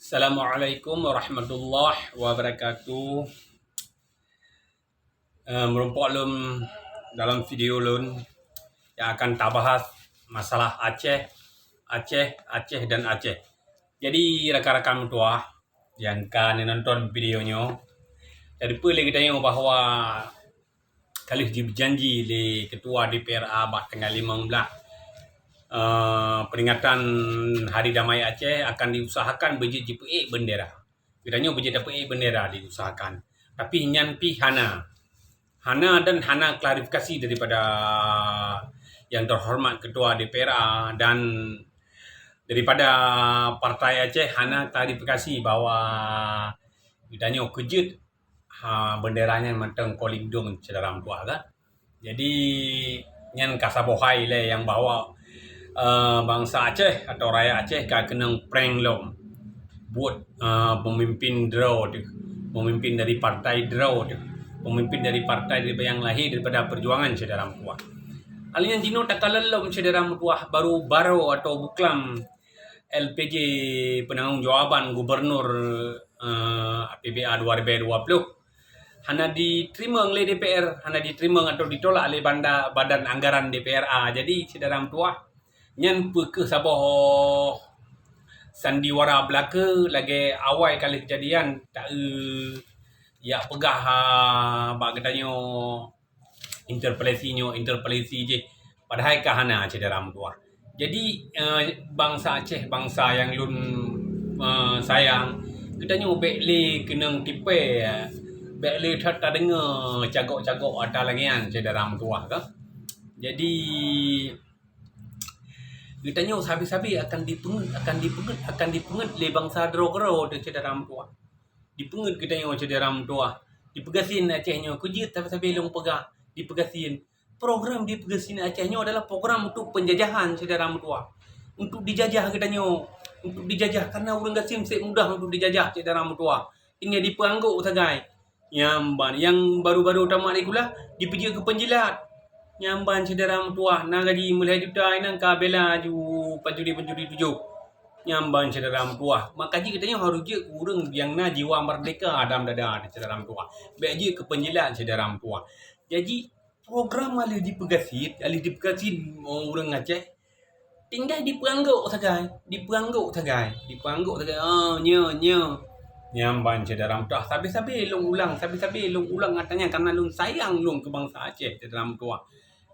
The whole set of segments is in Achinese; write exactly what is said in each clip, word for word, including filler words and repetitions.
Assalamualaikum warahmatullahi wabarakatuh. Eh, meurumpok lôn dalam video lôn nyang akan tabahas masalah Aceh, Aceh, Aceh dan Aceh. Jadi rakan-rakan meutuah nyang ka neunonton video nyoe, jadi peue lé geutanyoe bahwa ka lheueh jijanji lé Ketua D P R A bak tanggai limong blaih, eh, peringatan Hari Damai Aceh akan diusahakan beujeuet jipeuék bendera. Geutanyoe beujeuet tapeuék bendera diusahakan. Tapi nyan pih hana. Hana dan hana klarifikasi daripada yang terhormat Ketua D P R A dan daripada Partai Aceh hana klarifikasi bahwa geutanyoe keujeuet, ha, bendera nyan mantong kolindong syedara meutuah kan. Jadi, nyan ka saboh hai lé nyang bahwa, eh, bansa Aceh atau rakyat Aceh ka keunong prank lom. Buet, eh, pemimpin droe teuh, pemimpin dari partai droe teuh, pemimpin dari partai dari nyang lahé daripada perjuangan syedara meutuah. Hal nyan jinoe takalon lom syedara meutuah baru-baru atau buklam L P J, penanggung jawaban gubernur, eh, A P B A dua ribu dua puluh, hana diteurimong lé D P R, hana diteurimong atau ditolak lé banda, badan anggaran D P R A. Jadi, syedara meutuah, nyan peu kheueh saboh sandiwara beulakeu lagée awai ka lheueh kejadian, ta-, eu, jak peugah, ha, bak geutanyoe interpelasi nyoe, interpelasi jih. Padahai ka hana syedara meutuah. Jadi, eh, bansa Aceh, bansa nyang lôn, eh, sayang, geutanyoe bék lé keunong tipée, bék lé that tadeungoe cagok-cagok ata lagée nyan syedara meutuah ka. Jadi, geutanyoe sabe-sabe akan dipeungét, akan dipeungét, akan dipeungét lé bansa droe keudroe teuh syedara meutuah. Dipeungét geutanyoe syedara meutuah. Dipeugasien Aceh nyoe, keujeuet sabe-sabe lôn peugah, dipeugasien. Program dipeugasien Aceh nyoe adalah program untuk penjajahan syedara meutuah. Untuk dijajah geutanyoe, untuk dijajah, karena ureuëng gasien seb mudah untuk dijajah syedara meutuah. Tinggai dipeuanggok sagai. Nyang ban, nyang baru-baru tamat sikula, dipeujeuet keu peunjilat. Nyang ban syedara meutuah, na gaji meulhèe juta inan ka bela aju pancuri-pancuri tujoh. Nyang ban syedara meutuah, maka jih geutanyoe harôh jeuet keu ureuëng nyang na jiwa merdeka dalam dada syedara meutuah. Bék jeuet keu peunjilat syedara meutuah. Jadi, program alèh dipeugasien, alèh dipeugasien ureuëng Aceh, tinggai dipeuanggok sagai, dipeuanggok sagai, dipeuanggok sagai, "Oh, nyoe, nyoe." Nyang ban syedara meutuah, sabe-sabe lôn ulang, sabe-sabe lôn ulang ata nyan, karena lôn sayang lôn keu bansa Aceh, syedara meutuah.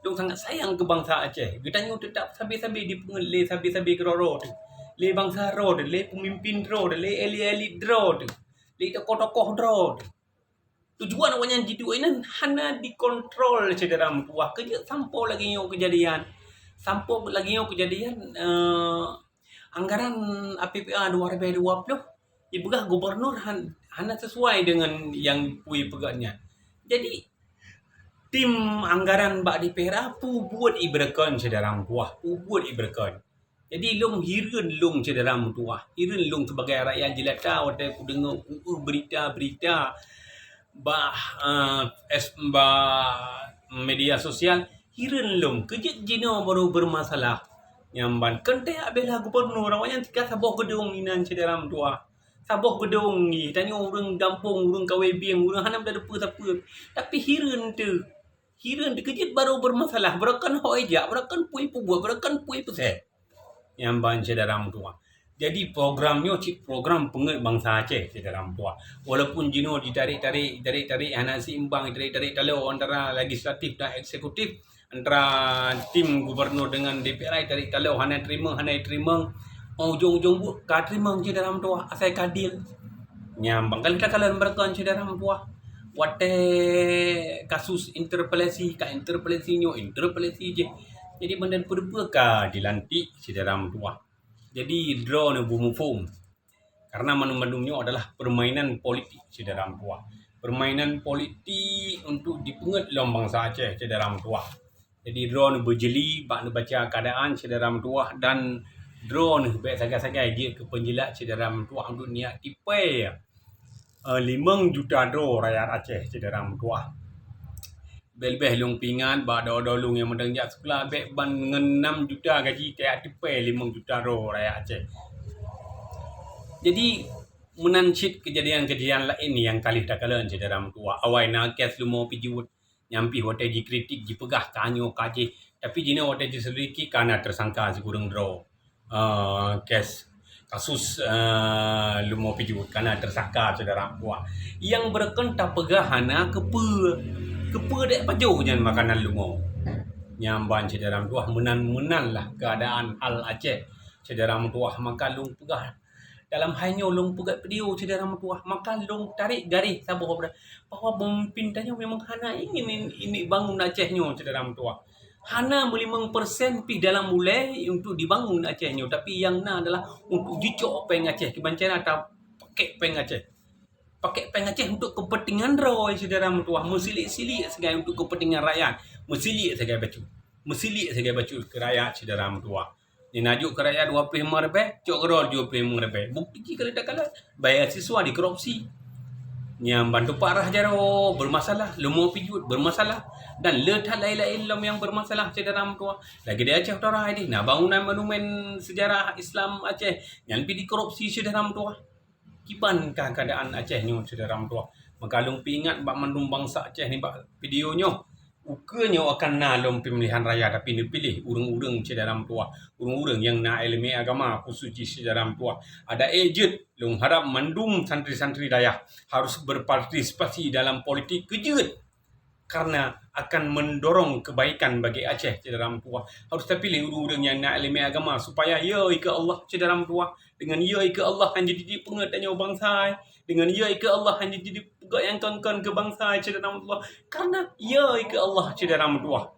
Lôn sangat sayang keu bansa Aceh. Geutanyoe teutap sabe-sabe dipeungét lé sabe-sabe keudroe-droe teuh, lé bansa droe teuh, lé peumimpin droe teuh, lé elit-elit droe teuh, lé tokoh-tokoh droe teuh. Tujuan awaknyan jiduek inan hana dikontrol syedara meutuah. Keujeuet sampoe lagèe nyoe keujadian. Sampoe lagèe nyoe keujadian, eh, anggaran A P B A dua ribu dua puluh dipeugah gubernur han-, hana sesuai dengan nyang peue peugah nyan. Jadi, tim anggaran bak D P R A peubuet ié beureukon syedara meutuah, peubuet ié beureukon. Jadi, lôn hireuen lôn syedara meutuah, hireuen lôn sebagai rakyat jelata watèe kudeungoe, kueu beurita-beurita bak, eh, es-, bak media sosial, hireuen lôn. Keujeuet jinoe baru beureumasalah. Nyang ban keuntèe bela gubernur, awaknyan tika saboh geudong inan syedara meutuah. Saboh geudong jih, tanyoe ureueng gampông, ureueng kawé bieng, ureueng hana meuteupeue sapeue. Tapi hireuen teuh. Hireuen teuh keujeuet baru beureumasalah, beureukan hôi jak, beureukan peue peubuet, beureukan peue peusé. Nyang ban syedara meutuah. Jadi, program nyoe cit program peungét bansa Aceh, syedara meutuah. Walaupun jinoe jitarék-tarék, jitarék-tarék hana seimbang, jitarék-tarék taloe antara legislatif dan eksekutif, antara tim gubernur dengan D P R A, jitarék taloe hana teurimong, hana teurimong. Ujong-ujong buet ka teurimong syedara meutuah, asai ka deal. Nyang ban ka lheueh takalon beureukan syedara meutuah. Watèe kasus interpelasi, ka interpelasi nyoe, interpelasi jih. Jadi, ban dan peue-peue ka dilantik syedara meutuah. Jadi, droeneuh beumuphom. Karena mandum-mandum nyoe adalah permainan politik syedara meutuah. Permainan politik untuk dipeungét lom bansa Aceh syedara meutuah. Jadi, droeneuh beujeuli bak neubaca keuadaan syedara meutuah dan droeneuh bèk sagai-sagai jeuet keu peunjilat syedara meutuah untuk neujak tipèe, eh, limong juta droe rakyat Aceh syedara meutuah. Leubeh-leubeh lôn peuingat bak droe-droe lôn nyang meudang jak sikula, bèk ban ngon nam juta gaji tajak tipèe limong juta droe rakyat Aceh. Jadi, Meunan cit keujadian-keujadian laén nyang ka lheueh takalon syedara meutuwah. Awai na kes Lumoe Pijuet nyang pih watée jikritik, jipeugah ka nyoe ka jih, tapi jinoe watée jiselidiki ka na tersangka sikureueng droe. Ah, kes kasus, ah, Lumoe Pijuet ka na tersangka syedara meutuwah. Nyang beureuken tapeugah hana keupeue, keupeue dek pajoh nyan makanan lumoe. Nyan ban syedara meutuwah, meunan-meunan lah keuadaan hal Aceh syedara meutuwah. Maka lôn peugah dalam hai nyoe, lôn peugah video syedara meutuwah, maka lôn tarek garéh saboh bahwa pemimpin tanyoe memang hana ingin ini bangun Aceh nyoe syedara meutuwah. Hana meulimong persen pih dalam ulée untuk dibangun Aceh nyoe, tapi nyang na adalah untuk jicok péng Aceh, kiban cara tapakek péng Aceh. Pakek péng Aceh untuk kepentingan droe syedara meutuwah, meusiliek-siliek sagai untuk kepentingan rakyat, meusiliek sagai bacut, meusiliek sagai bacut keu rakyat syedara meutuwah. Di najuk keu rakyat dua ploh limong ribée, cok keudroe tujoh ploh limong ribée. Bukti jih ka lheueh takalon, bayar siswa dikorupsi. Nyang bantu Pak Rah Jaroe bermasalah, Lumoe Pijuet bermasalah, dan le that laén-laén lom nyang bermasalah syedara meutuwah. Lagée di Aceh Utara ini na bangunan monumen sejarah Islam Aceh nyang pih dikorupsi syedara meutuwah. Kiban kah keuadaan Aceh nyoe syedara meutuwah? Maka lôn peuingat bak mandum bansa Aceh nibak video nyoe. Ukeue nyoe akan na lom peumilihan raya, tapi neupiléh ureuëng-ureuëng syedara meutuwah, ureuëng-ureuëng nyang na iéleumé agama, khusos jih syedara meutuwah. Adak ék jeuet, lôn harab mandum santri-santri dayah harus berpartisipasi dalam politik keu jeuet, karena akan mendorong kebaikan bagi Aceh syedara meutuwah. Harus tapiléh ureuëng-ureuëng nyang na iéleumé agama supaya yo ikeue Allah syedara meutuwah. Dengan yo ikeue Allah hana jeuet peungeut tanyoe bansa, dengan yo ikeue Allah hana jeuet peugah nyang kon-kon keu bansa syedara meutuwah. Karena yo ikeue Allah syedara meutuwah.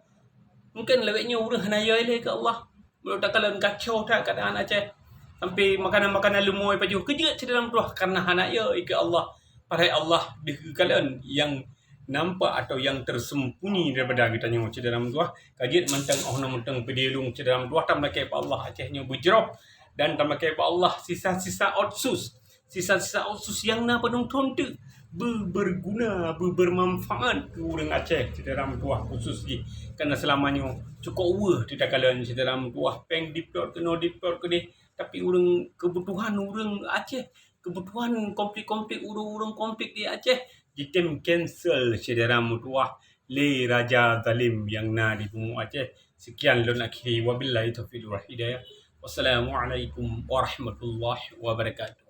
Mungkin lawét nyoe ureuëng hana yo ilée keu Allah. Meunurot takalon kacau that keuadaan Aceh. Sampai makanan-makanan lumoe pajoh keu jeuet syedara meutuwah karena hana yo ikeue Allah. Padahai Allah deuh geukalon nyang nampak atau nyang tersembunyi daripada geutanyoe syedara meutuwah. Ka jeuet mantong oh noe mantong video lôn syedara meutuwah, tameulakée bak Allah Aceh nyoe beujroh dan tameulakée bak Allah sisa-sisa otsus. Sisa-sisa otsus nyang na padum thon teuk beu-, berguna, beu-, bermanfaat keu ureuëng Aceh syedara meutuwah khusos jih. Karena seulama nyoe cukôp weueh teuh takalon syedara meutuwah, péng diplot keunoe diplot keudeh, tapi ureuëng keubutuhan ureuëng Aceh, keubutuhan konflik-konflik ureuëng-ureuëng konflik di Aceh jitem cancel syedara meutuwah lé raja zalim nyang na di bumoe Aceh. Sekian lôn akhiri, wabillahi taufiq wal hidayah. Wassalamualaikum warahmatullahi wabarakatuh.